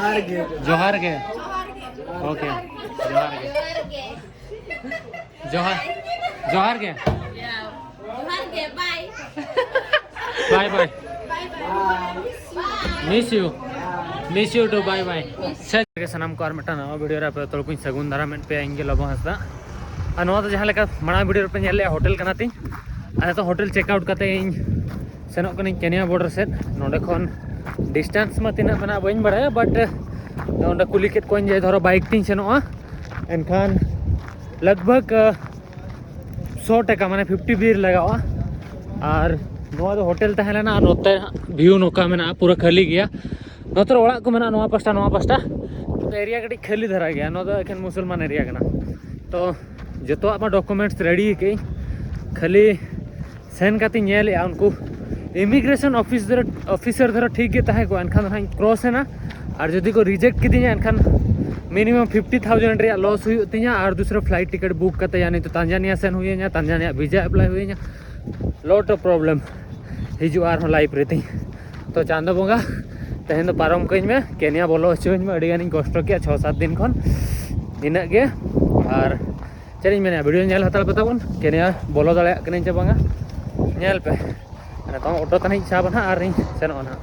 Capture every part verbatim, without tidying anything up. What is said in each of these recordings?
ᱡᱚᱦᱟᱨ ᱜᱮ᱾ ᱳᱠᱮ, ᱡᱚᱦᱟᱨ ᱜᱮ᱾ ᱡᱚᱦᱟᱨ, ᱡᱚᱦᱟᱨ ᱜᱮ᱾ ᱡᱚᱦᱟᱨ ᱜᱮ, bye. Bye bye. Miss you. Miss you too, bye bye. ᱥᱮ ᱥᱟᱱᱟᱢ ᱠᱚ ᱟᱨ ᱢᱤᱫᱴᱟᱝ ᱱᱟᱣᱟ ᱵᱷᱤᱰᱤᱭᱳ ᱨᱮ ᱟᱯᱮ ᱡᱚᱛᱚ ᱦᱚᱲ ᱠᱚᱧ ᱥᱟᱹᱜᱩᱱ ᱫᱟᱨᱟᱢᱮᱫ ᱯᱮᱭᱟ, ᱤᱧ ᱜᱮ ᱞᱚᱵᱚ ᱦᱟᱸᱥᱫᱟ᱾ ᱟᱨ ᱱᱚᱣᱟ ᱫᱚ ᱡᱟᱦᱟᱸ ᱞᱮᱠᱟ ᱢᱟᱲᱟᱝ ᱵᱷᱤᱰᱤᱭᱳ ᱨᱮᱯᱮ ᱧᱮᱞ ᱞᱮᱜᱼᱟ, ᱦᱳᱴᱮᱞ ᱠᱟᱱᱟ ᱛᱤᱧ᱾ ᱟᱨ ᱱᱤᱛᱚᱜ ᱦᱳᱴᱮᱞ ᱪᱮᱠ ᱟᱣᱩᱴ ᱠᱟᱛᱮ ᱤᱧ ᱥᱮᱱᱚᱜ ᱠᱟᱹᱱᱟᱹᱧ ᱠᱮᱱᱤᱭᱟ ᱵᱚᱰᱟᱨ ᱥᱮᱫ᱾ ᱱᱚᱸᱰᱮ ᱠᱷᱚᱱ ᱰᱤᱥᱴᱮᱱᱥ ᱢᱟ ᱛᱤᱱᱟᱹᱜ ᱢᱮᱱᱟᱜᱼᱟ ᱵᱟᱹᱧ ᱵᱟᱲᱟᱭᱟ, ᱵᱟᱴ ᱱᱚᱸᱰᱮ ᱠᱩᱞᱤ ᱠᱮᱫ ᱠᱚᱣᱟᱧ ᱡᱮ ᱫᱷᱚᱨᱚ ᱵᱟᱭᱤᱠ ᱛᱤᱧ ᱥᱮᱱᱚᱜᱼᱟ, ᱮᱱᱠᱷᱟᱱ ᱞᱟᱜᱽ ᱵᱷᱟᱜᱽ ᱥᱚ ᱴᱟᱠᱟ, ᱢᱟᱱᱮ ᱯᱷᱤᱯᱴᱤ ᱵᱤᱨ ᱞᱟᱜᱟᱜᱼᱟ᱾ ᱟᱨ ᱱᱚᱣᱟ ᱫᱚ ᱦᱳᱴᱮᱞ ᱛᱟᱦᱮᱸ ᱞᱮᱱᱟ, ᱟᱨ ᱱᱚᱛᱮ ᱵᱷᱤᱭᱩ ᱱᱚᱝᱠᱟ ᱢᱮᱱᱟᱜᱼᱟ, ᱯᱩᱨᱟᱹ ᱠᱷᱟᱹᱞᱤ ᱜᱮᱭᱟ᱾ ᱱᱚᱛᱮ ᱨᱮ ᱚᱲᱟᱜ ᱠᱚ ᱢᱮᱱᱟᱜᱼᱟ, ᱱᱚᱣᱟ ᱯᱟᱥᱴᱟ, ᱱᱚᱣᱟ ᱯᱟᱥᱴᱟ᱾ ᱛᱚ, ᱮᱨᱤᱭᱟ ᱠᱟᱹᱴᱤᱡ ᱠᱷᱟᱹᱞᱤ ᱫᱷᱟᱨᱟ ᱜᱮᱭᱟ, ᱱᱚᱣᱟ ᱫᱚ ᱮᱠᱷᱮᱱ ᱢᱩᱥᱚᱞᱢᱟᱱ ᱮᱨᱤᱭᱟ ᱠᱟᱱᱟ᱾ ᱛᱚ, ᱡᱚᱛᱚᱣᱟᱜ ᱢᱟ ᱰᱚᱠᱩᱢᱮᱱᱴᱥ ᱨᱮᱰᱤ ᱠᱟᱹᱧ, ᱠᱷᱟᱹᱞᱤ ᱥᱮᱱ ᱠᱟᱛᱮᱧ ᱧᱮᱞᱮᱜᱼᱟ, ᱩᱱᱠᱩ ᱤᱢᱤᱜᱨᱮᱥᱚᱱ ᱚᱯᱷᱤᱥ ᱫᱷᱟᱨᱟ, ᱚᱯᱷᱤᱥᱟᱨ ᱫᱷᱟᱨᱟ ᱴᱷᱤᱠ ᱜᱮ ᱛᱟᱦᱮᱸ ᱠᱚᱜᱼᱟ, ᱮᱱᱠᱷᱟᱱ ᱫᱚ ᱦᱟᱸᱜ ᱤᱧ ᱠᱨᱚᱥ ᱮᱱᱟ᱾ ᱟᱨ ᱡᱩᱫᱤ ᱠᱚ ᱨᱤᱡᱮᱠᱴ ᱠᱤᱫᱤᱧᱟ, ᱮᱱᱠᱷᱟᱱ ᱢᱤᱱᱤᱢᱟᱢ ᱯᱷᱤᱯᱴᱤ ᱛᱷᱟᱣᱡᱮᱱᱰ ᱨᱮᱭᱟᱜ ᱞᱚᱥ ᱦᱩᱭᱩᱜ ᱛᱤᱧᱟ᱾ ᱟᱨ ᱫᱩᱥᱨᱟ ᱯᱷᱞᱟᱭᱤᱴ ᱴᱤᱠᱤᱴ ᱵᱩᱠ ᱠᱟᱛᱮ, ᱭᱟᱱᱤ ᱛᱚ ᱛᱟᱱᱡᱟᱱᱤᱭᱟ ᱥᱮᱱ ᱦᱩᱭᱟᱹᱧᱟ, ᱛᱟᱱᱡᱟᱱᱤᱭᱟ ᱵᱷᱤᱡᱟ ᱮᱯᱞᱟᱭ ᱦᱩᱭᱟᱹᱧᱟ, ᱞᱚᱴ ᱚᱯᱷ ᱯᱨᱚᱵᱞᱮᱢ ᱦᱤᱡᱩᱜᱼᱟ ᱟᱨᱦᱚᱸ ᱞᱟᱭᱤᱯᱷ ᱨᱮ ᱛᱤᱧ᱾ ᱛᱚ, ᱪᱟᱸᱫᱚ ᱵᱚᱸᱜᱟ, ᱛᱮᱦᱮᱧ ᱫᱚ ᱯᱟᱨᱚᱢ ᱠᱟᱹᱧ ᱢᱮ, ᱠᱮᱱᱤᱭᱟ ᱵᱚᱞᱚ ᱦᱚᱪᱚᱣᱟᱹᱧ ᱢᱮ᱾ ᱟᱹᱰᱤ ᱜᱟᱱᱤᱧ ᱠᱚᱥᱴᱚ ᱠᱮᱜᱼᱟ ᱪᱷᱚ ᱥᱟᱛ ᱫᱤᱱ ᱠᱷᱚᱱ, ᱤᱱᱟᱹᱜ ᱜᱮ᱾ ᱟᱨ ᱪᱮᱫ ᱤᱧ ᱢᱮᱱᱟ, ᱵᱷᱤᱰᱤᱭᱳ ᱧᱮᱞ ᱦᱟᱛᱟᱲ ᱯᱮ ᱛᱟᱵᱚᱱ, ᱠᱮᱱᱤᱭᱟ ᱵᱚᱞᱚ ᱫᱟᱲᱮᱭᱟᱜ ᱠᱟᱹᱱᱟᱹᱧ ᱪᱮ ᱵᱟᱝᱟ, ᱧᱮᱞ ᱯᱮ᱾ ᱱᱤᱛᱚᱝ ᱚᱴᱳ ᱛᱟᱱᱤᱧ ᱥᱟᱵᱟ ᱱᱟᱦᱟᱜ ᱟᱨᱤᱧ ᱥᱮᱱᱚᱜᱼᱟ ᱱᱟᱦᱟᱜ᱾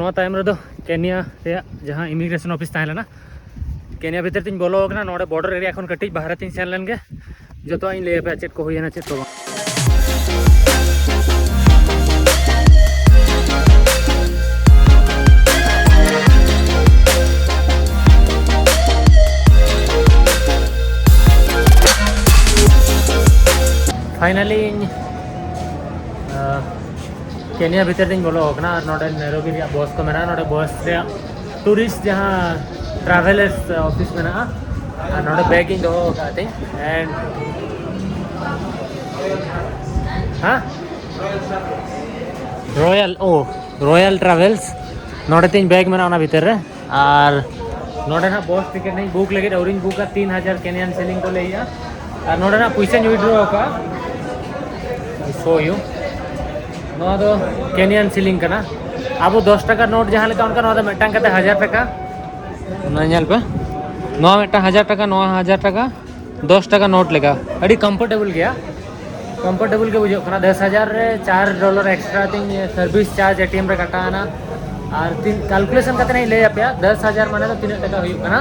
ᱱᱚᱣᱟ ᱛᱟᱭᱚᱢ ᱨᱮᱫᱚ ᱠᱮᱱᱤᱭᱟ ᱨᱮᱭᱟᱜ ᱡᱟᱦᱟᱸ ᱤᱢᱤᱜᱨᱮᱥᱚᱱ ᱚᱯᱷᱤᱥ ᱛᱟᱦᱮᱸ ᱞᱮᱱᱟ, ᱠᱮᱱᱤᱭᱟ ᱵᱷᱤᱛᱤᱨ ᱛᱤᱧ ᱵᱚᱞᱚ ᱟᱠᱟᱱᱟ᱾ ᱱᱚᱰᱮ ᱵᱚᱰᱟᱨ ᱮᱨᱤᱭᱟ ᱠᱷᱚᱱ ᱠᱟᱹᱴᱤᱡ ᱵᱟᱦᱨᱮ ᱛᱤᱧ ᱥᱮᱱ ᱞᱮᱱ ᱜᱮ, ᱡᱚᱛᱚᱣᱟᱜ ᱤᱧ ᱞᱟᱹᱭ ᱟᱯᱮᱭᱟ ᱪᱮᱫ ᱠᱚ ᱦᱩᱭᱮᱱᱟ, ᱪᱮᱫ ᱠᱚ ᱵᱟᱝ᱾ ᱯᱷᱟᱭᱱᱟᱞᱤ ᱤᱧ ᱠᱮᱱᱤᱭᱟ ᱵᱷᱤᱛᱤᱨ ᱨᱤᱧ ᱵᱚᱞᱚ ᱟᱠᱟᱱᱟ᱾ ᱟᱨ ᱱᱚᱰᱮ ᱱᱮᱨᱳᱵᱤ ᱨᱮᱭᱟᱜ ᱵᱚᱥ ᱠᱚ ᱢᱮᱱᱟᱜᱼᱟ᱾ ᱱᱚᱰᱮ ᱵᱚᱥ ᱨᱮᱭᱟᱜ ᱴᱩᱨᱤᱥᱴ ᱡᱟᱦᱟᱸ ᱴᱨᱟᱵᱷᱮᱞᱟᱨᱥ ᱚᱯᱷᱤᱥ ᱢᱮᱱᱟᱜᱼᱟ᱾ ᱟᱨ ᱱᱚᱰᱮ ᱵᱮᱜᱽ ᱤᱧ ᱫᱚᱦᱚ ᱟᱠᱟᱫ ᱛᱤᱧ᱾ And ᱦᱮᱸ, ᱨᱚᱭᱟᱞ, ᱳ, ᱨᱚᱭᱟᱞ ᱴᱨᱟᱵᱷᱮᱞᱥ᱾ ᱱᱚᱰᱮ ᱛᱤᱧ ᱵᱮᱜᱽ ᱢᱮᱱᱟᱜᱼᱟ ᱚᱱᱟ ᱵᱷᱤᱛᱤᱨ ᱨᱮ᱾ ᱟᱨ ᱱᱚᱰᱮ ᱱᱟᱜ ᱵᱚᱥ ᱴᱤᱠᱤᱴ ᱤᱧ ᱵᱩᱠ ᱞᱟᱹᱜᱤᱫ, ᱟᱹᱣᱨᱤᱧ ᱵᱩᱠᱟ᱾ ᱛᱤᱱ ᱦᱟᱡᱟᱨ ᱠᱮᱱᱤᱭᱟᱱ ᱥᱤᱞᱤᱝ ᱠᱚ ᱞᱟᱹᱭᱮᱜᱼᱟ᱾ ᱟᱨ ᱱᱚᱰᱮ ᱱᱟᱜ ᱯᱩᱭᱥᱟᱹᱧ ᱩᱭᱤᱰᱨᱚ ᱟᱠᱟᱫᱼᱟ᱾ Show you. ᱱᱚᱣᱟ ᱫᱚ ᱠᱮᱱᱤᱭᱟᱱ ᱥᱤᱞᱤᱝ ᱠᱟᱱᱟ᱾ ᱟᱵᱚ ᱫᱚᱥ ᱴᱟᱠᱟ ᱱᱳᱴ ᱡᱟᱦᱟᱸ ᱞᱮᱠᱟ, ᱚᱱᱠᱟ ᱱᱚᱣᱟ ᱫᱚ ᱢᱤᱫᱴᱟᱝ ᱠᱟᱛᱮ ᱦᱟᱡᱟᱨ ᱴᱟᱠᱟ᱾ ᱱᱚᱣᱟ ᱧᱮᱞ ᱯᱮ, ᱱᱚᱣᱟ ᱢᱤᱫᱴᱟᱝ ᱦᱟᱡᱟᱨ ᱴᱟᱠᱟ, ᱱᱚᱣᱟ ᱦᱟᱡᱟᱨ ᱴᱟᱠᱟ, ᱫᱚᱥ ᱴᱟᱠᱟ ᱱᱳᱴ ᱞᱮᱠᱟ᱾ ᱟᱹᱰᱤ ᱠᱚᱢᱯᱷᱳᱨᱴᱮᱵᱚᱞ ᱜᱮᱭᱟ, ᱠᱚᱢᱯᱷᱳᱨᱴᱮᱵᱚᱞ ᱜᱮ ᱵᱩᱡᱷᱟᱹᱜ ᱠᱟᱱᱟ᱾ ᱫᱚᱥ ᱦᱟᱡᱟᱨ ᱨᱮ ᱪᱟᱨ ᱰᱚᱞᱟᱨ ᱮᱠᱥᱴᱨᱟ ᱛᱤᱧ ᱥᱟᱨᱵᱷᱤᱥ ᱪᱟᱨᱡᱽ ᱮᱴᱤᱮᱢ ᱨᱮ ᱠᱟᱴᱟᱣ ᱮᱱᱟ᱾ ᱟᱨ ᱛᱤᱱ ᱠᱟᱞᱠᱩᱞᱮᱥᱚᱱ ᱠᱟᱛᱮ ᱤᱧ ᱞᱟᱹᱭ ᱟᱯᱮᱭᱟ, ᱫᱚᱥ ᱦᱟᱡᱟᱨ ᱢᱟᱱᱮ ᱫᱚ ᱛᱤᱱᱟᱹᱜ ᱴᱟᱠᱟ ᱦᱩᱭᱩᱜ ᱠᱟᱱᱟ᱾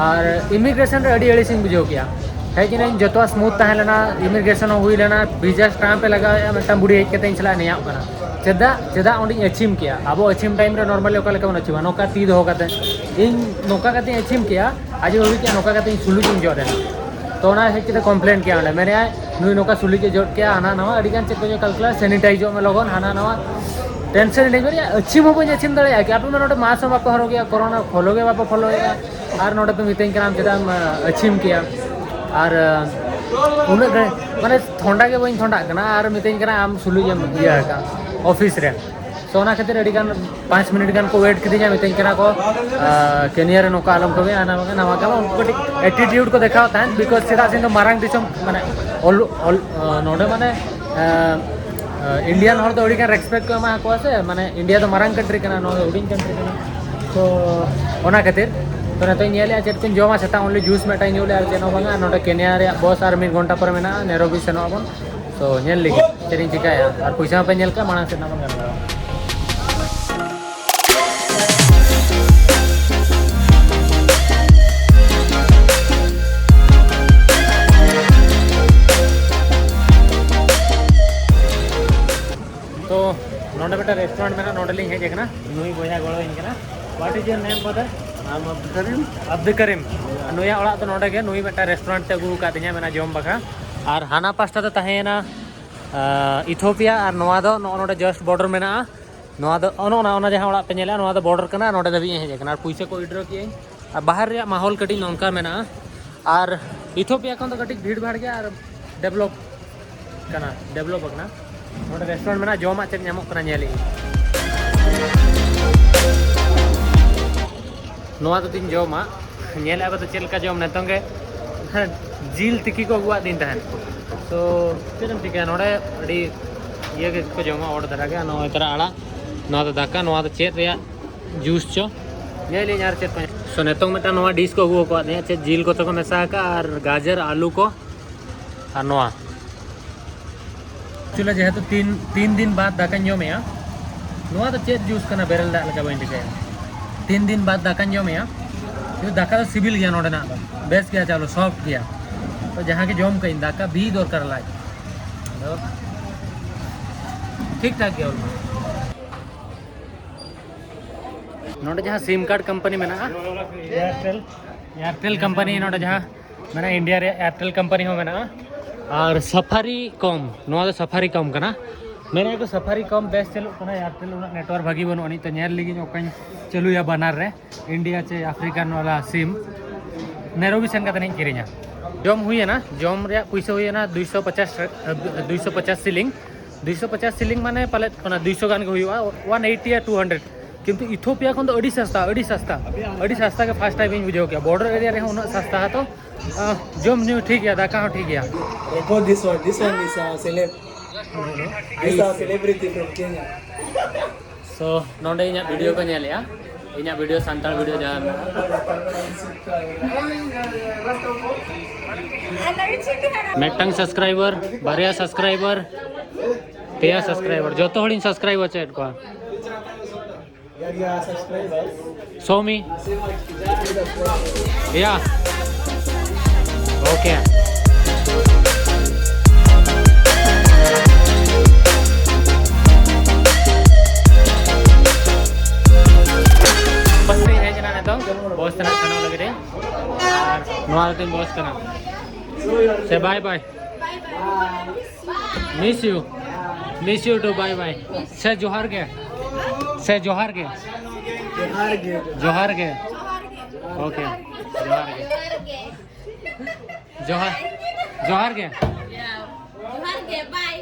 ᱟᱨ ᱤᱢᱤᱜᱨᱮᱥᱚᱱ ᱨᱮ ᱟᱹᱰᱤ ᱟᱹᱲᱤᱥ ᱤᱧ ᱵᱩᱡᱷᱟᱹᱣ ᱠᱮᱜᱼᱟ᱾ ᱦᱮᱡ ᱮᱱᱟᱹᱧ, ᱡᱚᱛᱚᱣᱟᱜ ᱥᱢᱩᱛᱷ ᱛᱟᱦᱮᱸ ᱞᱮᱱᱟ, ᱤᱢᱤᱜᱨᱮᱥᱚᱱ ᱦᱚᱸ ᱦᱩᱭ ᱞᱮᱱᱟ, ᱵᱷᱤᱥᱟ ᱥᱴᱟᱢᱯ ᱮ ᱞᱟᱜᱟᱣᱮᱫᱼᱟ, ᱢᱤᱫᱴᱟᱝ ᱵᱩᱲᱦᱤ ᱦᱮᱡ ᱠᱟᱛᱮ ᱤᱧ ᱥᱟᱞᱟᱜ ᱱᱮᱭᱟᱣ ᱠᱟᱱᱟ᱾ ᱪᱮᱫᱟᱜ, ᱪᱮᱫᱟᱜ ᱚᱸᱰᱮᱧ ᱟᱹᱪᱷᱤᱢ ᱠᱮᱜᱼᱟ? ᱟᱵᱚ ᱟᱹᱪᱷᱤᱢ ᱴᱟᱭᱤᱢ ᱨᱮ ᱱᱚᱨᱢᱟᱞᱤ ᱚᱠᱟ ᱞᱮᱠᱟ ᱵᱚᱱ ᱟᱹᱪᱷᱤᱢᱟ, ᱱᱚᱝᱠᱟ ᱛᱤ ᱫᱚᱦᱚ ᱠᱟᱛᱮ᱾ ᱤᱧ ᱱᱚᱝᱠᱟ ᱠᱟᱛᱮᱧ ᱟᱹᱪᱷᱤᱢ ᱠᱮᱜᱼᱟ, ᱟᱡ ᱮ ᱵᱷᱟᱹᱵᱤ ᱠᱮᱜᱼᱟ ᱱᱚᱝᱠᱟ ᱠᱟᱛᱮ ᱤᱧ ᱥᱩᱞᱩᱡ ᱤᱧ ᱡᱚᱫ ᱮᱱᱟ᱾ ᱛᱚ ᱚᱱᱟ ᱦᱮᱡ ᱠᱟᱛᱮ ᱠᱚᱢᱯᱞᱮᱱ ᱠᱮᱜᱼᱟ ᱚᱸᱰᱮ, ᱢᱮᱱᱮᱫᱼᱟᱭ ᱱᱩᱭ ᱱᱚᱝᱠᱟ ᱥᱩᱞᱩᱡ ᱮ ᱡᱚᱫ ᱠᱮᱜᱼᱟ, ᱦᱟᱱᱟ ᱱᱟᱣᱟ ᱟᱹᱰᱤ ᱜᱟᱱ ᱪᱮᱫ ᱠᱚᱪᱚ ᱠᱟᱞᱠᱩᱞᱮᱴ, ᱥᱮᱱᱤᱴᱟᱭᱤᱡᱚᱜ ᱢᱮ ᱞᱚᱜᱚᱱ, ᱦᱟᱱᱟ ᱱᱟᱣᱟ᱾ ᱴᱮᱱᱥᱮᱱ ᱨᱮ ᱢᱮᱱᱮᱫᱼᱟ, ᱟᱹᱪᱷᱤᱢ ᱦᱚᱸ ᱵᱟᱹᱧ ᱟᱹᱪᱷᱤᱢ ᱫᱟᱲᱮᱭᱟᱜᱼᱟ ᱠᱤ? ᱟᱯᱮ ᱢᱟ ᱱᱚᱰᱮ ᱢᱟᱥᱠ ᱦᱚᱸ ᱵᱟᱯᱮ ᱦᱚᱨᱚᱜᱮᱜᱼᱟ, ᱠᱚᱨᱳᱱᱟ ᱯᱷᱚᱞᱳ ᱜᱮ ᱵᱟᱯᱮ ᱯᱷᱚᱞᱳᱭᱮᱜᱼᱟ, ᱟᱨ ᱱᱚᱰᱮ ᱯᱮ ᱢᱤᱛᱟᱹᱧ ᱠᱟᱱᱟ ᱟᱢ ᱪᱮᱫᱟᱜ ᱮᱢ ᱟᱹᱪᱷᱤᱢ ᱠᱮᱜᱼᱟ? ᱟᱨ ᱩᱱᱟᱹᱜ ᱜᱟᱱ ᱢᱟᱱᱮ ᱴᱷᱚᱱᱰᱟ ᱜᱮ ᱵᱟᱹᱧ ᱴᱷᱚᱱᱰᱟᱜ ᱠᱟᱱᱟ, ᱟᱨ ᱢᱤᱛᱟᱹᱧ ᱠᱟᱱᱟ ᱟᱢ ᱥᱩᱞᱩᱡ ᱮᱢ ᱤᱭᱟᱹ ᱟᱠᱟᱫ ᱚᱯᱷᱤᱥ ᱨᱮ᱾ ᱛᱚ ᱚᱱᱟ ᱠᱷᱟᱹᱛᱤᱨ ᱟᱹᱰᱤ ᱜᱟᱱ ᱯᱟᱸᱪ ᱢᱤᱱᱤᱴ ᱜᱟᱱ ᱠᱚ ᱣᱮᱴ ᱠᱤᱫᱤᱧᱟ, ᱢᱤᱛᱟᱹᱧ ᱠᱟᱱᱟ ᱠᱚ, "ᱟᱸ, ᱠᱮᱱᱤᱭᱟ ᱨᱮ ᱱᱚᱝᱠᱟ ᱟᱞᱚᱢ ᱠᱟᱹᱢᱤᱭᱟ, ᱦᱟᱱᱟ ᱵᱟᱝᱟ ᱱᱟᱣᱟ ᱠᱟᱹᱢᱤ", ᱩᱱᱠᱩ ᱠᱟᱹᱴᱤᱡ ᱮᱴᱤᱴᱤᱭᱩᱰ ᱠᱚ ᱫᱮᱠᱷᱟᱣ ᱛᱟᱦᱮᱸᱫ, ᱵᱤᱠᱚᱡᱽ ᱪᱮᱫᱟᱜ ᱥᱮ ᱤᱧ ᱫᱚ ᱢᱟᱨᱟᱝ ᱫᱤᱥᱚᱢ, ᱢᱟᱱᱮ ᱚᱞ, ᱚᱞ, ᱟᱸ, ᱱᱚᱰᱮ ᱢᱟᱱᱮ, ᱟᱸ, ᱟᱸ, ᱤᱱᱰᱤᱭᱟᱱ ᱦᱚᱲ ᱫᱚ ᱟᱹᱰᱤ ᱜᱟᱱ ᱨᱮᱥᱯᱮᱠᱴ ᱠᱚ ᱮᱢᱟ ᱠᱚᱣᱟ ᱥᱮ, ᱢᱟᱱᱮ ᱤᱱᱰᱤᱭᱟ ᱫᱚ ᱢᱟᱨᱟᱝ ᱠᱟᱱᱴᱨᱤ ᱠᱟᱱᱟ, ᱱᱚᱣᱟ ᱫᱚ ᱦᱩᱰᱤᱧ ᱠᱟᱱᱴᱨᱤ ᱠᱟᱱᱟ᱾ ᱛᱚ ᱚᱱᱟ ᱠᱷᱟᱹᱛᱤᱨ, ᱛᱚ ᱱᱤᱛᱚᱜ ᱤᱧ ᱧᱮᱞᱮᱫᱼᱟ ᱪᱮᱫ ᱠᱚᱧ ᱡᱚᱢᱟ, ᱥᱮᱛᱟᱜ ᱚᱱᱞᱤ ᱡᱩᱥ ᱢᱤᱫᱴᱟᱝ ᱤᱧ ᱧᱩ ᱞᱮᱫᱼᱟ, ᱟᱨ ᱪᱮᱫ ᱦᱚᱸ ᱵᱟᱝᱟ᱾ ᱱᱚᱰᱮ ᱠᱮᱱᱤᱭᱟ ᱨᱮᱭᱟᱜ ᱵᱚᱥ ᱟᱨ ᱢᱤᱫ ᱜᱷᱚᱱᱴᱟ ᱯᱚᱨᱮ ᱢᱮᱱᱟᱜᱼᱟ, ᱱᱮᱨᱳᱵᱤ ᱥᱮᱱᱚᱜ ᱟᱵᱚᱱ᱾ ᱛᱚ ᱧᱮᱞ ᱞᱟᱹᱜᱤᱫ ᱪᱮᱫ ᱤᱧ ᱪᱤᱠᱟᱹᱭᱟ, ᱟᱨ ᱯᱚᱭᱥᱟ ᱦᱚᱸᱯᱮ ᱧᱮᱞ ᱠᱟᱜᱼᱟ, ᱢᱟᱲᱟᱝ ᱥᱮᱫ ᱱᱟᱜ ᱵᱚᱱ ᱜᱟᱞᱢᱟᱨᱟᱣᱟ᱾ ᱛᱚ ᱱᱚᱰᱮ ᱢᱤᱫᱴᱟᱝ ᱨᱮᱥᱴᱩᱨᱮᱱᱴ ᱢᱮᱱᱟᱜᱼᱟ, ᱱᱚᱰᱮ ᱞᱤᱧ ᱦᱮᱡ ᱟᱠᱟᱱᱟ᱾ ᱱᱩᱭ ᱵᱚᱭᱦᱟ ᱜᱚᱲᱚ ᱤᱧ ᱠᱟᱱᱟ᱾ What is your name, brother? I'm Abdul Karim. Abdul ᱠᱟᱨᱤᱢ᱾ ᱱᱩᱭᱟᱜ ᱚᱲᱟᱜ ᱫᱚ ᱱᱚᱰᱮ ᱜᱮ, ᱱᱩᱭ ᱢᱤᱫᱴᱟᱝ ᱨᱮᱥᱴᱩᱨᱮᱱᱴ ᱛᱮ ᱟᱹᱜᱩ ᱟᱠᱟᱫ ᱫᱤᱧᱟ, ᱢᱮᱱᱟ ᱡᱚᱢ ᱵᱟᱠᱷᱨᱟ᱾ ᱟᱨ ᱦᱟᱱᱟ ᱯᱟᱥᱴᱟ ᱫᱚ ᱛᱟᱦᱮᱸᱭᱮᱱᱟ ᱤᱛᱷᱳᱯᱤᱭᱟ, ᱟᱨ ᱱᱚᱣᱟ ᱫᱚ ᱱᱚᱜᱼᱚ ᱱᱚᱰᱮ ᱡᱟᱥᱴ ᱵᱚᱰᱟᱨ ᱢᱮᱱᱟᱜᱼᱟ᱾ ᱱᱚᱣᱟ ᱫᱚ ᱚᱱᱮ ᱚᱱᱟ, ᱚᱱᱟ ᱡᱟᱦᱟᱸ ᱚᱲᱟᱜ ᱯᱮ ᱧᱮᱞᱮᱜᱼᱟ, ᱱᱚᱣᱟ ᱫᱚ ᱵᱚᱰᱟᱨ ᱠᱟᱱᱟ, ᱱᱚᱰᱮ ᱫᱷᱟᱹᱵᱤᱡ ᱤᱧ ᱦᱮᱡ ᱟᱠᱟᱱᱟ᱾ ᱟᱨ ᱯᱩᱭᱥᱟᱹ ᱠᱚ ᱩᱭᱰᱨᱚ ᱠᱮᱜᱼᱟᱹᱧ᱾ ᱟᱨ ᱵᱟᱦᱟᱨ ᱨᱮᱭᱟᱜ ᱢᱟᱦᱚᱞ ᱠᱟᱹᱴᱤᱡ ᱱᱚᱝᱠᱟ ᱢᱮᱱᱟᱜᱼᱟ᱾ ᱟᱨ ᱤᱛᱷᱳᱯᱤᱭᱟ ᱠᱷᱚᱱ ᱫᱚ ᱠᱟᱹᱴᱤᱡ ᱵᱷᱤᱲ ᱵᱷᱟᱲ ᱜᱮᱭᱟ ᱟᱨ ᱰᱮᱵᱷᱞᱚᱯ ᱠᱟᱱᱟ, ᱰᱮᱵᱷᱞᱚᱯ ᱟᱠᱟᱱᱟ᱾ ᱱᱚᱰᱮ ᱨᱮᱥᱴᱩᱨᱮᱱᱴ ᱢᱮᱱᱟᱜᱼᱟ, ᱡᱚᱢᱟᱜ ᱪᱮᱫ ᱧᱟᱢᱚᱜ ᱠᱟᱱᱟ ᱧᱮᱞᱮᱜᱼᱟᱹᱧ᱾ ᱱᱚᱣᱟ ᱫᱚ ᱛᱤᱧ ᱡᱚᱢᱟ, ᱧᱮᱞᱮᱫᱼᱟ ᱯᱮ ᱛᱚ ᱪᱮᱫ ᱞᱮᱠᱟ ᱡᱚᱢ, ᱱᱤᱛᱚᱝ ᱜᱮ ᱡᱤᱞ ᱛᱤᱠᱤ ᱠᱚ ᱟᱹᱜᱩᱣᱟᱫ ᱫᱤᱧ ᱛᱟᱦᱮᱸᱫ᱾ ᱛᱚ ᱪᱮᱫ ᱮᱢ ᱪᱤᱠᱟᱹᱭᱟ, ᱱᱚᱰᱮ ᱟᱹᱰᱤ ᱤᱭᱟᱹ ᱜᱮᱠᱚ ᱡᱚᱢᱟ, ᱚᱲ ᱫᱷᱟᱨᱟ ᱜᱮ᱾ ᱱᱚᱜᱼᱚᱭ ᱛᱟᱨᱟ ᱟᱲᱟᱜ, ᱱᱚᱣᱟ ᱫᱚ ᱫᱟᱠᱟ, ᱱᱚᱣᱟ ᱫᱚ ᱪᱮᱫ ᱨᱮᱭᱟᱜ ᱡᱩᱥ ᱪᱚ, ᱧᱮᱞ ᱟᱹᱧ ᱟᱨ ᱪᱮᱫ ᱠᱚ᱾ ᱥᱚ ᱱᱤᱛᱚᱝ ᱢᱤᱫᱴᱟᱝ ᱱᱚᱣᱟ ᱰᱤᱥ ᱠᱚ ᱟᱹᱜᱩ ᱟᱠᱟᱫ ᱞᱤᱧᱟ, ᱪᱮᱫ ᱡᱤᱞ ᱠᱚᱛᱮ ᱠᱚ ᱢᱮᱥᱟ ᱟᱠᱟᱫᱼᱟ ᱟᱨ ᱜᱟᱡᱚᱨ, ᱟᱹᱞᱩ ᱠᱚ ᱟᱨ ᱱᱚᱣᱟ᱾ ᱮᱠᱪᱩᱭᱮᱞᱤ ᱡᱮᱦᱮᱛᱩ ᱛᱤᱱ, ᱛᱤᱱ ᱫᱤᱱ ᱵᱟᱫ ᱫᱟᱠᱟᱧ ᱡᱚᱢᱮᱜᱼᱟ, ᱱᱚᱣᱟ ᱫᱚ ᱪᱮᱫ ᱡᱩᱥ ᱠᱟᱱᱟ, ᱵᱮᱨᱮᱞ ᱫᱟᱜ ᱞᱮᱠᱟ ᱵᱟᱹᱧ ᱴᱷᱤᱠᱟᱹᱭᱟ᱾ ᱛᱤᱱ ᱫᱤᱱ ᱵᱟᱫ ᱫᱟᱠᱟᱧ ᱡᱚᱢᱮᱜᱼᱟ, ᱠᱤᱱᱛᱩ ᱫᱟᱠᱟ ᱫᱚ ᱥᱤᱵᱤᱞ ᱜᱮᱭᱟ ᱱᱚᱰᱮᱱᱟᱜ ᱫᱚ, ᱵᱮᱥ ᱜᱮᱭᱟ ᱪᱟᱣᱞᱮ, ᱥᱚᱯᱷᱴ ᱜᱮᱭᱟ᱾ ᱛᱚ ᱡᱟᱦᱟᱸ ᱜᱮ ᱡᱚᱢ ᱠᱟᱜ ᱤᱧ, ᱫᱟᱠᱟ ᱵᱤ ᱫᱚᱨᱠᱟᱨ ᱞᱟᱡ᱾ ᱟᱫᱚ ᱴᱷᱤᱠ ᱴᱷᱟᱠ ᱜᱮᱭᱟ ᱚᱞᱢᱳᱥᱴ᱾ ᱱᱚᱰᱮ ᱡᱟᱦᱟᱸ ᱥᱤᱢ ᱠᱟᱨᱰ ᱠᱳᱢᱯᱟᱱᱤ ᱢᱮᱱᱟᱜᱼᱟ, ᱮᱭᱟᱨᱴᱮᱞ, ᱮᱭᱟᱨᱴᱮᱞ ᱠᱳᱢᱯᱟᱱᱤ, ᱱᱚᱰᱮ ᱡᱟᱦᱟᱸ ᱢᱮᱱᱟᱜᱼᱟ, ᱤᱱᱰᱤᱭᱟ ᱨᱮᱭᱟᱜ ᱮᱭᱟᱨᱴᱮᱞ ᱠᱳᱢᱯᱟᱱᱤ ᱦᱚᱸ ᱢᱮᱱᱟᱜᱼᱟ᱾ ᱟᱨ ᱥᱟᱯᱷᱟᱨᱤ ᱠᱚᱢ, ᱱᱚᱣᱟ ᱫᱚ ᱥᱟᱯᱷᱟᱨᱤ ᱠᱚᱢ ᱠᱟᱱᱟ᱾ ᱢᱮᱱᱮᱫ ᱠᱚ ᱥᱟᱯᱷᱟᱨᱤ ᱠᱚᱢ ᱵᱮᱥ ᱪᱟᱹᱞᱩᱜ ᱠᱟᱱᱟ, ᱮᱭᱟᱨᱴᱮᱞ ᱩᱱᱟᱹᱜ ᱱᱮᱴᱣᱟᱨᱠ ᱵᱷᱟᱹᱜᱤ ᱵᱟᱹᱱᱩᱜ ᱟᱹᱱᱤᱡ᱾ ᱛᱚ ᱧᱮᱞ ᱞᱟᱹᱜᱤᱫ ᱚᱠᱟᱧ ᱪᱟᱹᱞᱩᱭᱟ ᱵᱟᱱᱟᱨ ᱨᱮ, ᱤᱱᱰᱤᱭᱟ ᱪᱮ ᱟᱯᱷᱨᱤᱠᱟᱱ ᱣᱟᱞᱟ ᱥᱤᱢ᱾ ᱱᱮᱨᱳᱵᱤ ᱥᱮᱱ ᱠᱟᱛᱮ ᱤᱧ ᱠᱤᱨᱤᱧᱟ᱾ ᱡᱚᱢ ᱦᱩᱭᱮᱱᱟ, ᱡᱚᱢ ᱨᱮᱭᱟᱜ ᱯᱩᱭᱥᱟᱹ ᱦᱩᱭᱮᱱᱟ ᱫᱩᱭᱥᱚ ᱯᱚᱪᱟᱥ, ᱫᱩᱭᱥᱚ ᱯᱚᱪᱟᱥ ᱥᱤᱞᱤᱝ᱾ ᱫᱩᱭᱥᱚ ᱯᱚᱪᱟᱥ ᱥᱤᱞᱤᱝ ᱢᱟᱱᱮ ᱯᱟᱞᱮᱫ ᱚᱱᱟ ᱫᱩᱭᱥᱚ ᱜᱟᱱ ᱜᱮ ᱦᱩᱭᱩᱜᱼᱟ, ᱚᱣᱟᱱ ᱮᱭᱤᱴᱤ ᱭᱟ ᱴᱩ ᱦᱟᱱᱰᱨᱮᱰ᱾ ᱠᱤᱱᱛᱩ ᱤᱛᱷᱳᱯᱤᱭᱟ ᱠᱷᱚᱱ ᱫᱚ ᱟᱹᱰᱤ ᱥᱟᱥᱛᱟ, ᱟᱹᱰᱤ ᱥᱟᱥᱛᱟ, ᱟᱹᱰᱤ ᱥᱟᱥᱛᱟ ᱜᱮ ᱯᱷᱟᱥᱴ ᱴᱟᱭᱤᱢ ᱤᱧ ᱵᱩᱡᱷᱟᱹᱣ ᱠᱮᱜᱼᱟ᱾ ᱵᱚᱨᱰᱟᱨ ᱮᱨᱤᱭᱟ ᱨᱮᱦᱚᱸ ᱩᱱᱟᱹᱜ ᱥᱟᱥᱛᱟ ᱦᱟᱛᱚ, ᱟᱦ, ᱡᱚᱢ ᱧᱩ ᱴᱷᱤᱠ ᱜᱮᱭᱟ, ᱫᱟᱠᱟ ᱦᱚᱸ ᱴᱷᱤᱠ ᱜᱮᱭᱟ᱾ Record this one, this one is a celeb, this is a celebrity from Kenya. So ᱱᱚᱰᱮ ᱤᱧᱟᱹᱜ ᱵᱷᱤᱰᱤᱭᱳ ᱠᱚ ᱧᱮᱞᱮᱜᱼᱟ, ᱤᱧᱟᱹᱜ ᱵᱷᱤᱰᱤᱭᱳ, ᱥᱟᱱᱛᱟᱲ ᱵᱷᱤᱰᱤᱭᱳ ᱡᱟᱦᱟᱸ ᱢᱮᱱᱟᱜᱼᱟ᱾ ᱢᱤᱫᱴᱟᱝ ᱥᱟᱵᱥᱠᱨᱟᱭᱵᱟᱨ, ᱵᱟᱨᱭᱟ ᱥᱟᱵᱥᱠᱨᱟᱭᱵᱟᱨ, ᱯᱮᱭᱟ ᱥᱟᱵᱥᱠᱨᱟᱭᱵᱟᱨ, ᱡᱚᱛᱚ ᱦᱚᱲᱤᱧ ᱥᱟᱵᱥᱠᱨᱟᱭᱵ ᱦᱚᱪᱚᱭᱮᱫ ᱠᱚᱣᱟ᱾ Show me. Yeah. Okay. ᱵᱟᱥ ᱨᱤᱧ ᱦᱮᱡ ᱮᱱᱟ ᱱᱤᱛᱚᱝ, ᱵᱚᱥ ᱛᱮ ᱱᱟᱜ ᱥᱮᱱᱚᱜ ᱞᱟᱹᱜᱤᱫ ᱤᱧ᱾ ᱟᱨ ᱱᱚᱣᱟ ᱫᱚ ᱛᱤᱧ ᱵᱚᱥ ᱠᱟᱱᱟ᱾ ᱥᱮ bye bye. Miss you. Miss you too. Bye bye. Say ᱡᱚᱦᱟᱨ ᱜᱮ. Say ᱡᱚᱦᱟᱨ ᱜᱮ. ᱡᱚᱦᱟᱨ ᱜᱮ. ᱡᱚᱦᱟᱨ ᱜᱮ. Okay. ᱡᱚᱦᱟᱨ ᱜᱮ. ᱡᱚᱦᱟᱨ. ᱡᱚᱦᱟᱨ ᱜᱮ. ᱡᱚᱦᱟᱨ ᱜᱮ. Bye.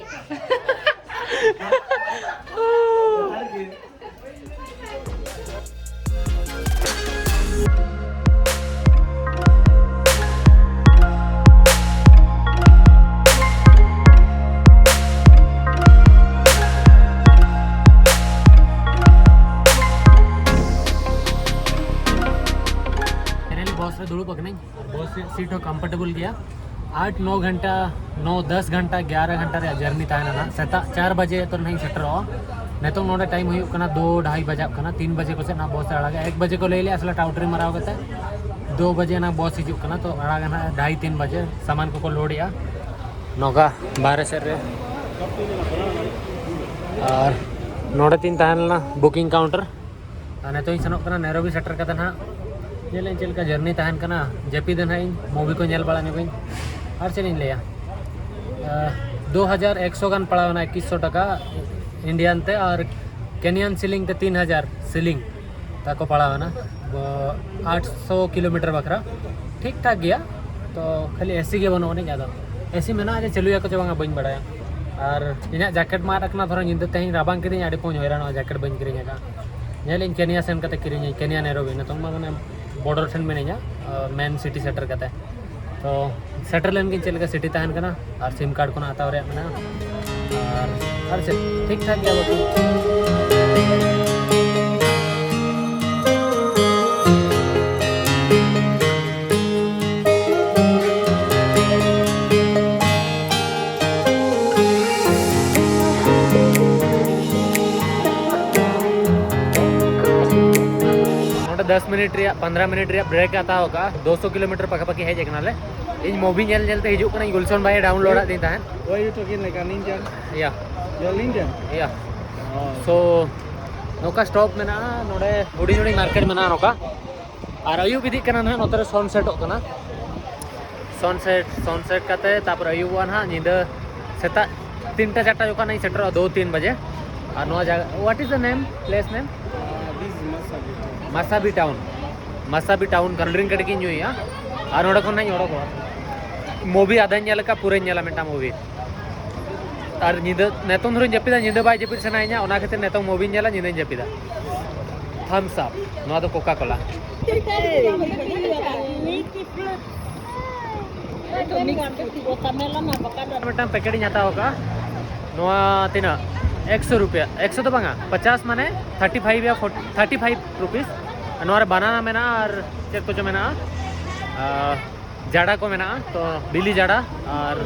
Finally ᱵᱚᱥ ᱨᱮ ᱫᱩᱲᱩᱵ ᱟᱠᱟᱱᱟᱹᱧ᱾ ᱵᱚᱥ ᱨᱮᱭᱟᱜ ᱥᱤᱴ ᱦᱚᱸ ᱠᱚᱢᱯᱷᱚᱨᱴᱮᱵᱚᱞ ᱜᱮᱭᱟ᱾ ᱟᱴ ᱱᱚ ᱜᱷᱚᱱᱴᱟ, ᱱᱚ ᱫᱚᱥ ᱜᱷᱚᱱᱴᱟ, ᱮᱜᱟᱨᱚ ᱜᱷᱚᱱᱴᱟ ᱨᱮᱭᱟᱜ ᱡᱟᱨᱱᱤ ᱛᱟᱦᱮᱱᱟ ᱱᱟᱦᱟᱜ᱾ ᱥᱮᱛᱟᱜ ᱪᱟᱨ ᱵᱟᱡᱮ ᱛᱚ ᱱᱟᱦᱟᱜ ᱤᱧ ᱥᱮᱴᱮᱨᱚᱜᱼᱟ᱾ ᱱᱤᱛᱚᱝ ᱱᱚᱰᱮ ᱴᱟᱭᱤᱢ ᱦᱩᱭᱩᱜ ᱠᱟᱱᱟ ᱫᱩ ᱰᱷᱟᱭᱤ ᱵᱟᱡᱟᱜ ᱠᱟᱱᱟ, ᱛᱤᱱ ᱵᱟᱡᱮ ᱠᱚᱥᱮᱫ ᱱᱟᱦᱟᱜ ᱵᱚᱥ ᱮ ᱟᱲᱟᱜᱟ᱾ ᱮᱠ ᱵᱟᱡᱮ ᱠᱚ ᱞᱟᱹᱭ ᱞᱮᱜᱼᱟ, ᱟᱥᱚᱞᱮ ᱴᱟᱣᱴᱟᱨᱤ ᱢᱟᱨᱟᱣ ᱠᱟᱛᱮ ᱫᱩ ᱵᱟᱡᱮ ᱱᱟᱦᱟᱜ ᱵᱚᱥ ᱦᱤᱡᱩᱜ ᱠᱟᱱᱟ, ᱛᱚ ᱟᱲᱟᱜᱟ ᱱᱟᱦᱟᱜ ᱰᱷᱟᱭᱤ ᱛᱤᱱ ᱵᱟᱡᱮ᱾ ᱥᱟᱢᱟᱱ ᱠᱚᱠᱚ ᱞᱳᱰ ᱮᱜᱼᱟ᱾ ᱱᱚᱝᱠᱟ ᱵᱟᱦᱨᱮ ᱥᱮᱫ ᱨᱮ᱾ ᱟᱨ ᱱᱚᱰᱮ ᱛᱤᱧ ᱛᱟᱦᱮᱸ ᱞᱮᱱᱟ ᱵᱩᱠᱤᱝ ᱠᱟᱣᱩᱱᱴᱟᱨ᱾ ᱟᱨ ᱱᱤᱛᱚᱜ ᱤᱧ ᱥᱮᱱᱚᱜ ᱠᱟᱱᱟ ᱱᱮᱨᱳᱵᱤ ᱥᱮᱴᱮᱨ ᱠᱟᱛᱮ ᱱᱟᱦᱟᱜ᱾ ᱧᱮᱞ ᱟᱹᱧ ᱪᱮᱫ ᱞᱮᱠᱟ ᱡᱟᱹᱨᱱᱤ ᱛᱟᱦᱮᱱ ᱠᱟᱱᱟ᱾ ᱡᱟᱹᱯᱤᱫᱟ ᱱᱟᱦᱟᱜ ᱤᱧ, ᱢᱩᱵᱷᱤ ᱠᱚ ᱧᱮᱞ ᱵᱟᱲᱟ ᱧᱚᱜᱟᱹᱧ᱾ ᱟᱨ ᱪᱮᱫ ᱤᱧ ᱞᱟᱹᱭᱟ, ᱫᱩ ᱦᱟᱡᱟᱨ ᱮᱠᱥᱚ ᱜᱟᱱ ᱯᱟᱲᱟᱣ ᱮᱱᱟ, ᱮᱠᱤᱥᱥᱚ ᱴᱟᱠᱟ ᱤᱱᱰᱤᱭᱟᱱ ᱛᱮ᱾ ᱟᱨ ᱠᱮᱱᱤᱭᱟᱱ ᱥᱤᱞᱤᱝ ᱛᱮ ᱛᱤᱱ ᱦᱟᱡᱟᱨ ᱥᱤᱞᱤᱝ ᱛᱟᱠᱚ ᱯᱟᱲᱟᱣ ᱮᱱᱟ᱾ ᱟᱴᱥᱚ ᱠᱤᱞᱳᱢᱤᱴᱟᱨ ᱵᱟᱠᱷᱨᱟ ᱴᱷᱤᱠ ᱴᱷᱟᱠ ᱜᱮᱭᱟ᱾ ᱛᱚ ᱠᱷᱟᱹᱞᱤ ᱮᱥᱤ ᱜᱮ ᱵᱟᱹᱱᱩᱜ ᱟᱹᱱᱤᱡ᱾ ᱟᱫᱚ ᱮᱥᱤ ᱢᱮᱱᱟᱜᱼᱟ ᱡᱮ ᱪᱟᱹᱞᱩᱭᱟᱠᱚ ᱪᱮ ᱵᱟᱝᱟ, ᱵᱟᱹᱧ ᱵᱟᱲᱟᱭᱟ᱾ ᱟᱨ ᱤᱧᱟᱹᱜ ᱡᱮᱠᱮᱴ ᱢᱟ ᱟᱫ ᱟᱠᱟᱱᱟ, ᱫᱷᱚᱨᱚ ᱧᱤᱫᱟᱹ ᱛᱮᱦᱮᱧ ᱨᱟᱵᱟᱝ ᱠᱮᱫᱤᱧ, ᱟᱹᱰᱤ ᱯᱩᱧ ᱦᱚᱭᱨᱟᱱᱚᱜᱼᱟ, ᱡᱮᱠᱮᱴ ᱵᱟᱹᱧ ᱠᱤᱨᱤᱧ ᱟᱠᱟᱫᱼᱟ᱾ ᱧᱮᱞ ᱤᱧ ᱠᱮᱱᱤᱭᱟ ᱥᱮᱱ ᱠᱟᱛᱮ ᱠᱤᱨᱤᱧᱟᱹᱧ, ᱠᱮᱱᱤᱭᱟ ᱱᱮᱨᱳᱵᱤ᱾ ᱱᱤᱛᱚᱝ ᱢᱟ ᱢᱟᱱᱮ ᱵᱚᱰᱚᱨ ᱴᱷᱮᱱ ᱢᱤᱱᱟᱹᱧᱟ, ᱢᱮᱱ ᱥᱤᱴᱤ ᱥᱮᱴᱮᱨ ᱠᱟᱛᱮ᱾ ᱛᱚ ᱥᱮᱴᱮᱨ ᱞᱮᱱ ᱜᱤᱧ ᱪᱮᱫ ᱞᱮᱠᱟ ᱥᱤᱴᱤ ᱛᱟᱦᱮᱱ ᱠᱟᱱᱟ ᱟᱨ ᱥᱤᱢ ᱠᱟᱨᱰ ᱠᱚ ᱦᱟᱛᱟᱣ ᱨᱮᱭᱟᱜ ᱢᱮᱱᱟᱜᱼᱟ᱾ ᱟᱨ ᱟᱨ ᱪᱮᱫ ᱴᱷᱤᱠ ᱴᱷᱟᱠ ᱜᱮᱭᱟ ᱵᱟᱹᱠᱤ᱾ ᱱᱚᱰᱮ ᱫᱚᱥ ᱢᱤᱱᱤᱴ ᱨᱮᱭᱟᱜ, ᱯᱚᱱᱫᱽᱨᱚ ᱢᱤᱱᱤᱴ ᱨᱮᱭᱟᱜ ᱵᱨᱮᱠ ᱮ ᱦᱟᱛᱟᱣ ᱟᱠᱟᱫᱼᱟ᱾ ᱫᱩ ᱥᱚ ᱠᱤᱞᱳᱢᱤᱴᱟᱨ ᱯᱟᱠᱟ ᱯᱟᱠᱤ ᱦᱮᱡ ᱟᱠᱟᱱᱟᱞᱮ᱾ ᱤᱧ ᱢᱩᱵᱷᱤ ᱧᱮᱞ ᱧᱮᱞ ᱛᱮ ᱦᱤᱡᱩᱜ ᱠᱟᱱᱟᱧ, ᱜᱩᱞᱥᱚᱱ ᱵᱷᱟᱭ ᱮ ᱰᱟᱣᱩᱱᱞᱳᱰ ᱟᱫ ᱛᱤᱧ ᱛᱟᱦᱮᱸᱫ᱾ Why you talking like an Indian? Yeah. You're Indian? Yeah. Oh. So ᱱᱚᱝᱠᱟ ᱥᱴᱚᱯ ᱢᱮᱱᱟᱜᱼᱟ ᱱᱚᱰᱮ, ᱦᱩᱰᱤᱧ ᱦᱩᱰᱤᱧ ᱢᱟᱨᱠᱮᱴ ᱢᱮᱱᱟᱜᱼᱟ ᱱᱚᱝᱠᱟ᱾ ᱟᱨ ᱟᱹᱭᱩᱵ ᱤᱫᱤᱜ ᱠᱟᱱᱟ ᱱᱟᱦᱟᱜ, ᱱᱚᱛᱮ ᱨᱮ ᱥᱟᱱᱥᱮᱴᱚᱜ ᱠᱟᱱᱟ᱾ ᱥᱟᱱᱥᱮᱴ ᱥᱟᱱᱥᱮᱴ ᱠᱟᱛᱮ ᱛᱟᱯᱚᱨᱮ ᱟᱹᱭᱩᱵᱚᱜᱼᱟ ᱱᱟᱦᱟᱜ, ᱧᱤᱫᱟᱹ ᱥᱮᱛᱟᱜ ᱛᱤᱱᱴᱟ ᱪᱟᱨᱴᱟ ᱡᱚᱠᱷᱚᱱ ᱤᱧ ᱥᱮᱴᱮᱨᱚᱜᱼᱟ, ᱫᱩ ᱛᱤᱱ ᱵᱟᱡᱮ᱾ ᱟᱨ ᱱᱚᱣᱟ ᱡᱟᱭᱜᱟ, what is the name, place name? ᱢᱟᱥᱟᱵᱤ ᱴᱟᱣᱩᱱ᱾ ᱢᱟᱥᱟᱵᱤ ᱴᱟᱣᱩᱱ ᱠᱟᱱᱟ᱾ ᱰᱨᱤᱝᱠ ᱠᱟᱹᱴᱤᱡ ᱜᱤᱧ ᱧᱩᱭᱟ ᱟᱨ ᱱᱚᱰᱮ ᱠᱷᱚᱱ ᱦᱟᱸᱜ ᱤᱧ ᱚᱰᱚᱠᱚᱜᱼᱟ᱾ ᱢᱩᱵᱷᱤ ᱟᱫᱷᱟᱧ ᱧᱮᱞ ᱟᱠᱟᱫ, ᱯᱩᱨᱟᱹᱧ ᱧᱮᱞᱟ ᱢᱤᱫᱴᱟᱝ ᱢᱩᱵᱷᱤ᱾ ᱟᱨ ᱧᱤᱫᱟᱹ ᱱᱤᱛᱚᱝ ᱫᱷᱚᱨᱮᱧ ᱡᱟᱹᱯᱤᱫᱟ, ᱧᱤᱫᱟᱹ ᱵᱟᱭ ᱡᱟᱹᱯᱤᱫ ᱥᱟᱱᱟᱭᱤᱧᱟ, ᱚᱱᱟ ᱠᱷᱟᱹᱛᱤᱨ ᱱᱤᱛᱚᱝ ᱢᱩᱵᱷᱤᱧ ᱧᱮᱞᱟ, ᱧᱤᱫᱟᱹᱧ ᱡᱟᱹᱯᱤᱫᱟ᱾ ᱛᱷᱟᱢᱥ ᱟᱯ, ᱱᱚᱣᱟ ᱫᱚ ᱠᱳᱠᱟ ᱠᱳᱞᱟ᱾ ᱢᱤᱫᱴᱟᱝ ᱯᱮᱠᱮᱴ ᱤᱧ ᱦᱟᱛᱟᱣ ᱟᱠᱟᱫᱼᱟ᱾ ᱱᱚᱣᱟ ᱛᱤᱱᱟᱹᱜ? ᱮᱠᱥᱚ ᱨᱩᱯᱤᱭᱟ᱾ ᱮᱠᱥᱚ ᱫᱚ ᱵᱟᱝᱟ, ᱯᱚᱪᱟᱥ ᱢᱟᱱᱮ ᱛᱷᱟᱨᱴᱤ ᱯᱷᱟᱭᱤᱵᱷ ᱭᱟ, ᱯᱷᱳᱨ-, ᱛᱷᱟᱨᱴᱤ ᱯᱷᱟᱭᱤᱵᱷ ᱨᱩᱯᱤᱥ᱾ ᱱᱚᱣᱟ ᱨᱮ ᱵᱟᱱᱟᱱᱟ ᱢᱮᱱᱟᱜᱼᱟ ᱟᱨ ᱪᱮᱫ ᱠᱚᱪᱚ ᱢᱮᱱᱟᱜᱼᱟ, ᱟᱨ ᱡᱟᱰᱟ ᱠᱚ ᱢᱮᱱᱟᱜᱼᱟ, ᱛᱚ ᱵᱤᱞᱤ ᱡᱟᱰᱟ ᱟᱨ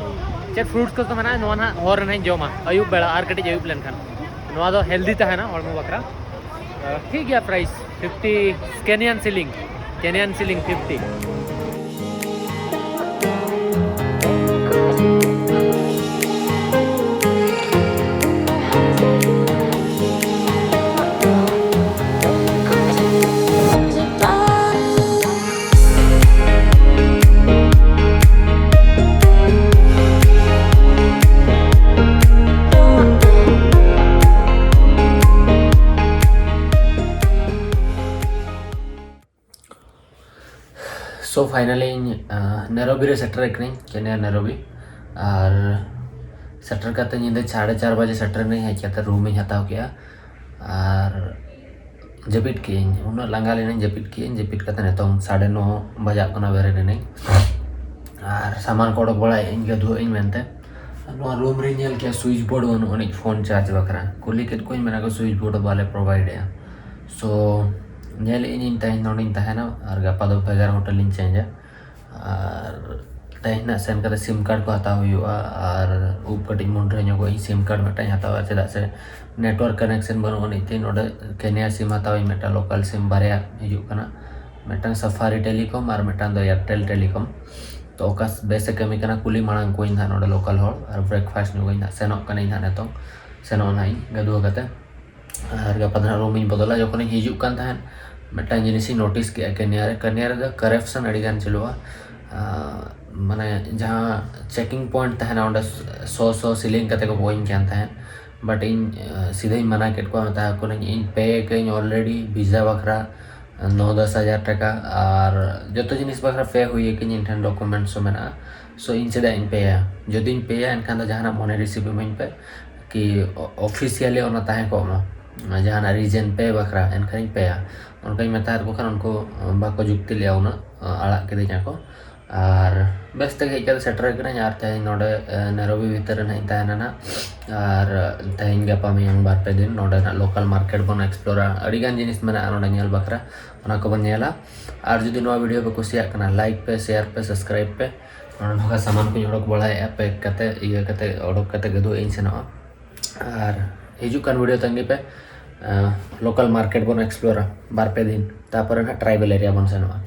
ᱪᱮᱫ ᱯᱷᱨᱩᱴᱥ ᱠᱚ ᱢᱮᱱᱟᱜᱼᱟ, ᱱᱚᱣᱟ ᱱᱟᱦᱟᱜ ᱦᱚᱨ ᱨᱮ ᱱᱟᱦᱟᱜ ᱤᱧ ᱡᱚᱢᱟ ᱟᱹᱭᱩᱵ ᱵᱮᱲᱟ ᱟᱨ ᱠᱟᱹᱴᱤᱡ ᱟᱹᱭᱩᱵ ᱞᱮᱱᱠᱷᱟᱱ᱾ ᱱᱚᱣᱟ ᱫᱚ ᱦᱮᱞᱫᱤ ᱛᱟᱦᱮᱱᱟ ᱦᱚᱲᱢᱚ ᱵᱟᱠᱷᱨᱟ᱾ ᱴᱷᱤᱠ ᱜᱮᱭᱟ, price fifty Kenyan shilling, Kenyan shilling fifty. So finally ᱤᱧ, ᱟᱸ, ᱱᱮᱨᱳᱵᱤ ᱨᱮ ᱥᱮᱴᱮᱨ ᱟᱠᱟᱱᱟᱹᱧ, ᱠᱮᱱᱤᱭᱟ ᱱᱮᱨᱳᱵᱤ᱾ ᱟᱨ ᱥᱮᱴᱮᱨ ᱠᱟᱛᱮ ᱧᱤᱫᱟᱹ ᱥᱟᱲᱮ ᱪᱟᱨ ᱵᱟᱡᱮ ᱥᱮᱴᱮᱨ ᱮᱱᱟᱹᱧ, ᱦᱮᱡ ᱠᱟᱛᱮ ᱨᱩᱢ ᱤᱧ ᱦᱟᱛᱟᱣ ᱠᱮᱜᱼᱟ᱾ ᱟᱨ ᱡᱟᱹᱯᱤᱫ ᱠᱮᱜᱼᱟᱹᱧ, ᱩᱱᱟᱹᱜ ᱞᱟᱸᱜᱟ ᱞᱮᱱᱟᱹᱧ, ᱡᱟᱹᱯᱤᱫ ᱠᱮᱜᱼᱟᱹᱧ᱾ ᱡᱟᱹᱯᱤᱫ ᱠᱟᱛᱮ ᱱᱤᱛᱚᱝ ᱥᱟᱲᱮ ᱱᱚ ᱵᱟᱡᱟᱜ ᱠᱟᱱᱟ, ᱵᱮᱨᱮᱫ ᱮᱱᱟᱹᱧ᱾ ᱟᱨ ᱥᱟᱢᱟᱱ ᱠᱚ ᱚᱰᱚᱠ ᱵᱟᱲᱟᱭᱮᱜᱼᱟᱹᱧ, ᱜᱟᱹᱫᱷᱩᱣᱟᱹᱜ ᱤᱧ ᱢᱮᱱᱛᱮ᱾ ᱟᱨ ᱱᱚᱣᱟ ᱨᱩᱢ ᱨᱤᱧ ᱧᱮᱞ ᱠᱮᱜᱼᱟ, ᱥᱩᱭᱤᱪ ᱵᱳᱨᱰ ᱵᱟᱹᱱᱩᱜ ᱟᱹᱱᱤᱡ ᱯᱷᱳᱱ ᱪᱟᱨᱡᱽ ᱵᱟᱠᱷᱨᱟ᱾ ᱠᱩᱞᱤ ᱠᱮᱫ ᱠᱚᱣᱟᱧ, ᱢᱮᱱᱟ ᱠᱚ ᱥᱩᱭᱤᱪ ᱵᱳᱨᱰ ᱵᱟᱞᱮ ᱯᱨᱳᱵᱷᱟᱭᱤᱰ ᱮᱜᱼᱟ᱾ ᱥᱳ ᱧᱮᱞ ᱮᱜᱼᱟᱹᱧ ᱤᱧ ᱛᱮᱦᱮᱧ ᱱᱚᱰᱮᱧ ᱛᱟᱦᱮᱱᱟ ᱟᱨ ᱜᱟᱯᱟ ᱫᱚ ᱵᱷᱮᱜᱟᱨ ᱦᱳᱴᱮᱞ ᱤᱧ ᱪᱮᱧᱡᱟ᱾ ᱟᱨ ᱛᱮᱦᱮᱧ ᱱᱟᱜ ᱥᱮᱱ ᱠᱟᱛᱮ ᱥᱤᱢ ᱠᱟᱨᱰ ᱠᱚ ᱦᱟᱛᱟᱣ ᱦᱩᱭᱩᱜᱼᱟ ᱟᱨ ᱩᱵ ᱠᱟᱹᱴᱤᱡ ᱢᱩᱱᱰᱨᱟᱹ ᱧᱚᱜᱚᱜ ᱤᱧ, ᱥᱤᱢ ᱠᱟᱨᱰ ᱢᱤᱫᱴᱟᱝ ᱦᱟᱛᱟᱣᱟ, ᱪᱮᱫᱟᱜ ᱥᱮ ᱱᱮᱴᱣᱟᱨᱠ ᱠᱟᱱᱮᱠᱥᱚᱱ ᱵᱟᱹᱱᱩᱜ ᱟᱹᱱᱤᱡ ᱛᱤᱧ ᱱᱚᱰᱮ᱾ ᱠᱮᱱᱤᱭᱟ ᱥᱤᱢ ᱦᱟᱛᱟᱣ ᱤᱧ, ᱢᱤᱫᱴᱟᱝ ᱞᱳᱠᱟᱞ ᱥᱤᱢ ᱵᱟᱨᱭᱟ ᱦᱤᱡᱩᱜ ᱠᱟᱱᱟ, ᱢᱤᱫᱴᱟᱝ ᱥᱟᱯᱷᱟᱨᱤ ᱴᱮᱞᱤᱠᱚᱢ ᱟᱨ ᱢᱤᱫᱴᱟᱝ ᱫᱚ ᱮᱭᱟᱨᱴᱮᱞ ᱴᱮᱞᱤᱠᱚᱢ᱾ ᱛᱚ ᱚᱠᱟ ᱵᱮᱥ ᱮ ᱠᱟᱹᱢᱤ ᱠᱟᱱᱟ ᱠᱩᱞᱤ ᱢᱟᱲᱟᱝ ᱠᱚᱣᱟᱧ ᱱᱟᱦᱟᱜ ᱱᱚᱰᱮ ᱞᱳᱠᱟᱞ ᱦᱚᱲ, ᱟᱨ ᱵᱨᱮᱠᱯᱷᱟᱥᱴ ᱧᱚᱜᱟᱹᱧ ᱱᱟᱦᱟᱜ, ᱥᱮᱱᱚᱜ ᱠᱟᱹᱱᱟᱹᱧ ᱱᱟᱦᱟᱜ ᱱᱤᱛᱚᱝ, ᱥᱮᱱᱚᱜ ᱱᱟᱦᱟᱜ ᱤᱧ ᱜᱟᱹᱫᱷᱩᱣᱟᱹ ᱠᱟᱛᱮ᱾ ᱟᱨ ᱜᱟᱯᱟ ᱫᱚ ᱱᱟᱦᱟᱜ ᱨᱩᱢ ᱤᱧ ᱵᱚᱫᱚᱞᱟ᱾ ᱡᱚᱠᱷᱚᱱᱤᱧ ᱦᱤᱡᱩᱜ ᱠᱟᱱ ᱛᱟᱦᱮᱸᱫ ᱢᱤᱫᱴᱟᱝ ᱡᱤᱱᱤᱥ ᱤᱧ ᱱᱳᱴᱤᱥ ᱠᱮᱜᱼᱟ, ᱠᱮᱱᱤᱭᱟ ᱨᱮ, ᱠᱮᱱᱤᱭᱟ ᱨᱮᱫᱚ ᱠᱟᱨᱟᱯᱥᱚᱱ ᱟᱹᱰᱤ ᱜᱟᱱ ᱪᱟᱹᱞᱩᱜᱼᱟ᱾ ᱟᱨ ᱢᱟᱱᱮ ᱡᱟᱦᱟᱸ checking point ᱛᱟᱦᱮᱱᱟ, ᱚᱸᱰᱮ ᱥᱚ ᱥᱚ ᱥᱤᱞᱤᱝ ᱠᱟᱛᱮ ᱠᱚ ᱠᱚᱭᱤᱧ ᱠᱟᱱ ᱛᱟᱦᱮᱸᱫ᱾ But ᱤᱧ ᱥᱤᱫᱷᱟᱹᱧ ᱢᱟᱱᱟ ᱠᱮᱫ ᱠᱚᱣᱟ, ᱢᱮᱛᱟ ᱠᱚ ᱠᱟᱹᱱᱟᱹᱧ ᱤᱧ ᱯᱮ ᱠᱟᱹᱧ already ᱵᱷᱤᱥᱟ ᱵᱟᱠᱷᱨᱟ ᱱᱚ ᱫᱚᱥ ᱦᱟᱡᱟᱨ ᱴᱟᱠᱟ, ᱟᱨ ᱡᱚᱛᱚ ᱡᱤᱱᱤᱥ ᱵᱟᱠᱷᱨᱟ ᱯᱮ ᱦᱩᱭ ᱟᱠᱟᱹᱧ, ᱤᱧ ᱴᱷᱮᱱ documents ᱦᱚᱸ ᱢᱮᱱᱟᱜᱼᱟ᱾ So ᱤᱧ ᱪᱮᱫᱟᱜ ᱤᱧ ᱯᱮᱭᱟ? ᱡᱩᱫᱤᱧ ᱯᱮᱭᱟ, ᱮᱱᱠᱷᱟᱱ ᱫᱚ ᱡᱟᱦᱟᱱᱟᱜ money receipt ᱤᱢᱟᱹᱧ ᱯᱮ, ᱠᱤ officially ᱚᱱᱟ ᱛᱟᱦᱮᱸ ᱠᱚᱜ ᱢᱟ, ᱡᱟᱦᱟᱱᱟᱜ reason ᱯᱮ ᱵᱟᱠᱷᱨᱟ, ᱮᱱᱠᱷᱟᱱᱤᱧ ᱯᱮᱭᱟ᱾ ᱚᱱᱠᱟᱧ ᱢᱮᱛᱟᱫ ᱠᱚ ᱠᱷᱟᱱ ᱩᱱᱠᱩ ᱵᱟᱠᱚ ᱡᱩᱠᱛᱤ ᱞᱮᱜᱼᱟ ᱩᱱᱟᱹᱜ, ᱟᱲᱟᱜ ᱠᱤᱫᱤᱧᱟ ᱠᱚ᱾ ᱟᱨ ᱵᱮᱥ ᱛᱮᱜᱮ ᱦᱮᱡ ᱠᱟᱛᱮ ᱥᱮᱴᱮᱨ ᱠᱟᱹᱱᱟᱹᱧ, ᱟᱨ ᱛᱮᱦᱮᱧ ᱱᱚᱰᱮ ᱱᱮᱨᱳᱵᱤ ᱵᱷᱤᱛᱤᱨ ᱨᱮ ᱱᱟᱦᱟᱜ ᱤᱧ ᱛᱟᱦᱮᱱᱟ ᱱᱟᱦᱟᱜ᱾ ᱟᱨ ᱛᱮᱦᱮᱧ ᱜᱟᱯᱟ ᱢᱮᱭᱟᱝ ᱵᱟᱨ ᱯᱮ ᱫᱤᱱ ᱱᱚᱰᱮᱱᱟᱜ local market ᱵᱚᱱ explore ᱟ᱾ ᱟᱹᱰᱤ ᱜᱟᱱ ᱡᱤᱱᱤᱥ ᱢᱮᱱᱟᱜᱼᱟ ᱱᱚᱰᱮ ᱧᱮᱞ ᱵᱟᱠᱷᱨᱟ, ᱚᱱᱟ ᱠᱚᱵᱚᱱ ᱧᱮᱞᱟ᱾ ᱟᱨ ᱡᱩᱫᱤ ᱱᱚᱣᱟ video ᱯᱮ ᱠᱩᱥᱤᱭᱟᱜ ᱠᱟᱱᱟ, like ᱯᱮ, share ᱯᱮ, subscribe ᱯᱮ᱾ ᱱᱚᱰᱮ ᱱᱚᱝᱠᱟ ᱥᱟᱢᱟᱱ ᱠᱚᱧ ᱚᱰᱚᱠ ᱵᱟᱲᱟᱭᱮᱫᱼᱟ, pack ᱠᱟᱛᱮ, ᱤᱭᱟᱹ ᱠᱟᱛᱮ, ᱚᱰᱚᱠ ᱠᱟᱛᱮ ᱜᱟᱹᱫᱩᱜ ᱤᱧ ᱥᱮᱱᱚᱜᱼᱟ᱾ ᱟᱨ ᱦᱤᱡᱩᱜ ᱠᱟᱱ video ᱛᱟᱺᱜᱤ ᱯᱮ᱾ ᱞᱳᱠᱟᱞ ᱢᱟᱨᱠᱮᱴ ᱵᱚᱱ explore ᱟ ᱵᱟᱨ ᱯᱮ ᱫᱤᱱ, ᱛᱟᱯᱚᱨᱮ ᱱᱟᱦᱟᱜ tribal area ᱵᱚᱱ ᱥᱮᱱᱚᱜᱼᱟ᱾